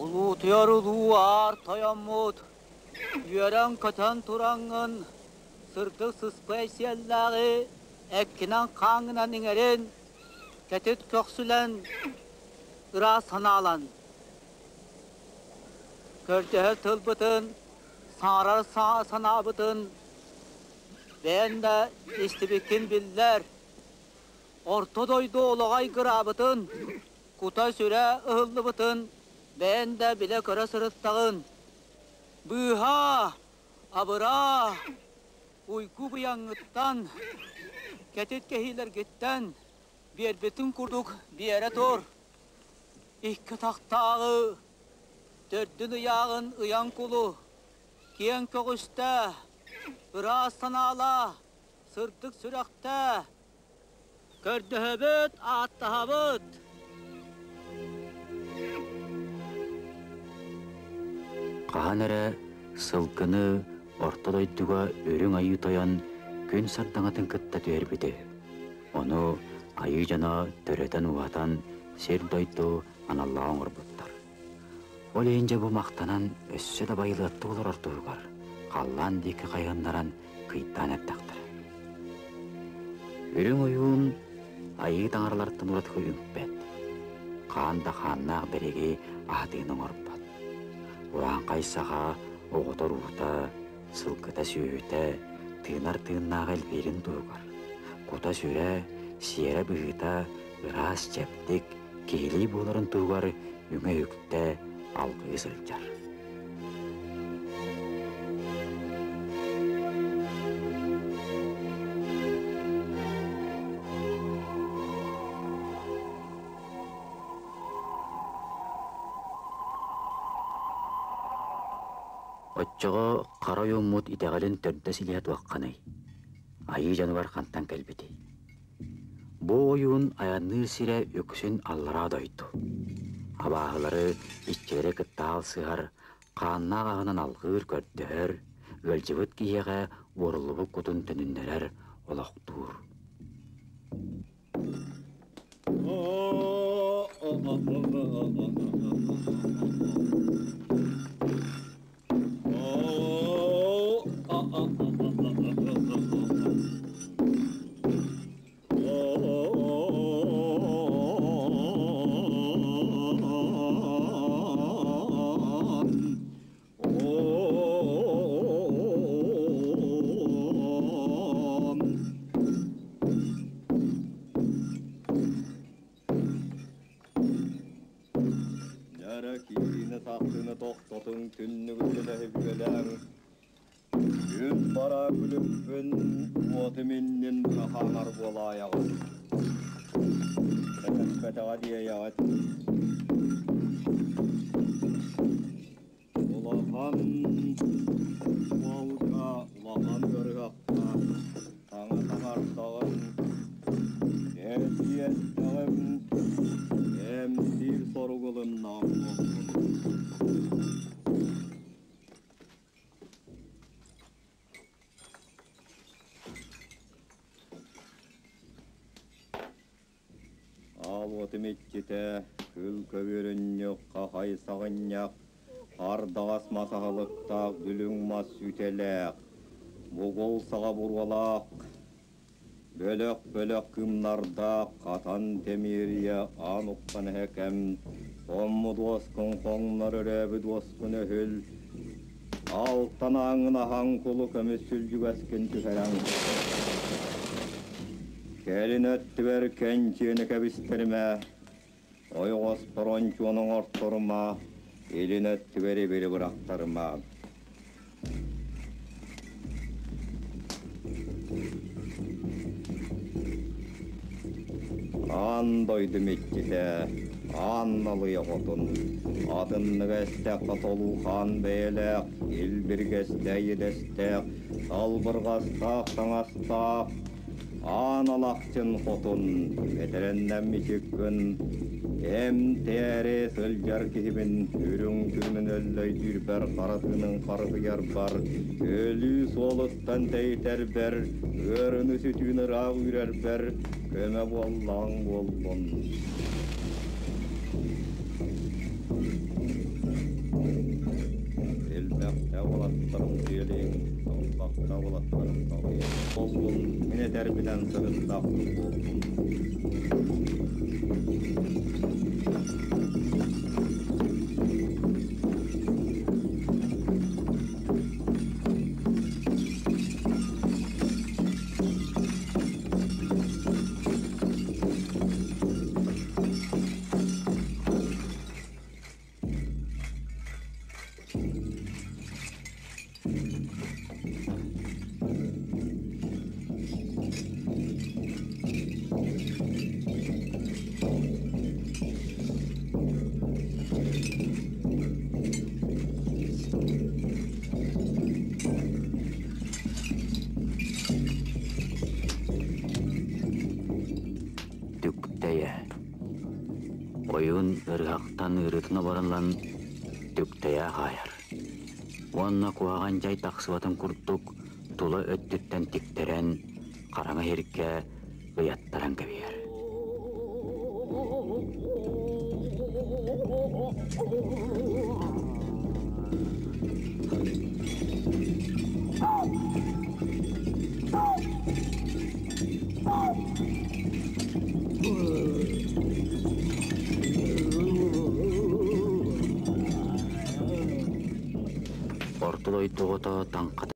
Улуутуйар улуу аар тойоммут, үөрэн-көтөн тураҥҥын, сырдык сыспай сиэллээҕи эккинэн-хааҥҥынан иҥэрин, кэтит көхсүлэн, ыраас санаалан. Көрдөһөр тылбытын, саҥарар санаабытын бэйэн да истибиккин биллэр. Орто дойду олоҕо айгыраабытын, кута-сүрэ ыһыллыбытын бэйэн да билэ-көрө сырыттаҕын. Быыһаа, абыраа, уйгу быйаҥҥыттан, кэтит кэһиилэргиттэн биэрбитин курдук биэрэ тур. Икки атахтааҕы, төрдүн ыйааҕын ыйан кулу, киэҥ көҕүстээ, ыраас санаалаа, сырдык сүрэхтээ, Көрдөһөбүт, ааттаһабыт. Хаһан эрэ сылгыны орто дойдуга үрүҥ айыы тойон күн сардаҥатын кытта түһэрбитэ. Ону айыы дьоно төрөтөн-ууһатан сир-дойду аналлаах оҥорбуттар. Ол иһин дьэ бу махтанан өссө да байылыаттык олорор туһугар халлаан диэки хайыһыннаран кыйтаан эрдэхтэрэ. Үрүҥ ойуун айыы таҥаралартан ураты үҥпэт, хаан да хааннаах бэриги аһатыыны оҥорбот. Урааҥхай саха оҕото-уруута, сылгыта-сүөһүтэ тыынар тыыннаах элбиирин туһугар, кута-сүрэ, сиэрэ-быһыыта ыраас чэбдик, киһилии буоларын туһугар үҥэ-үктэ алгыы сылдьар. Оччоҕо хара ойууммут итэҕэлин төрдө силиһэ туохханый? Айыы дьонугар хантан кэлбитий? Бу ойуун айанныыр сирэ үксүн аллараа дойду. Абааһылары, иччилэри кытта аалсыһар, хааннаах аһынан алҕыыр, көрдөһөр, ыалдьыбыт киһиэхэ уоруллубут кутун төнүннэрэр, олохтуур. Дьара киинэ сахсыны тохтотуҥ, түннүгү төлөһүбүөлээҥ. Күн бара күлүкпүн, уотум иннин быраһаанар буолаайаҕын. Кэтэспэтэҕэ диэйэҕит. Улахан уолга, улахан ыарыһахха таҥа таҥардаҕым, эрдиэттэҕим, эмтиир сорук ылыннаҕым буоллун. Аал уотум иччитэ, күл көбүөрүнньүк, хахай саҕынньах, ардаҕас мас аһылыктаах дүлүҥ мас үтэлээх, бугул саҕа буруолаах, бөлөх-бөлөх кыымнардаах хатан тэмиэрийэ аан уххан эһэкэм, хоммут уоскун хоҥнор өрөөбүт уоскун өһүл, алтан ааҥҥын аһаҥ кулу көмүс сүлдьүгэскин түһэрэн Кэлин өттүгэр кэнчиэни кэбистэримэ, ойоҕоспор ончуон оҥорторума, илин өттүгэр ибили бырахтарыма. Аан дойду миччитэ, аан налыйа хотун, атынныга эстэххэ толуу хаан бэйэлээх, илбиргэстээх иэдэстээх, салбырҕастаах таҥастаах. Аан Алахчын Хотун этэрэннэм мичиккын, эмтээри сылдьар киһибин үрүҥ түүнүн өллөйдүүрбэр хара тыынын харыһыйарбар, өлүү суолуттан тэйитэрбэр, ыарыыны сүтүүн ыраах үүрэрбэр көмө буоллаҕыҥ буоллун. Элбэхтэ уолаттарым күөлүҥ, толбохто уолаттарым тоҕуйуҥ. Буоллун, мин этэрбинэн сырыттах буоллун. Түктэйэ Ойуун ырыһахтан ыарыытын оборон түктэйэ хаайар уонна куһаҕан дьай тахсыбатын курдук тула өттүттэн тиктэрэн хараҥа иһиргэ ыйаттаран кэбиһэр. Орто дойду оҕото таҥхата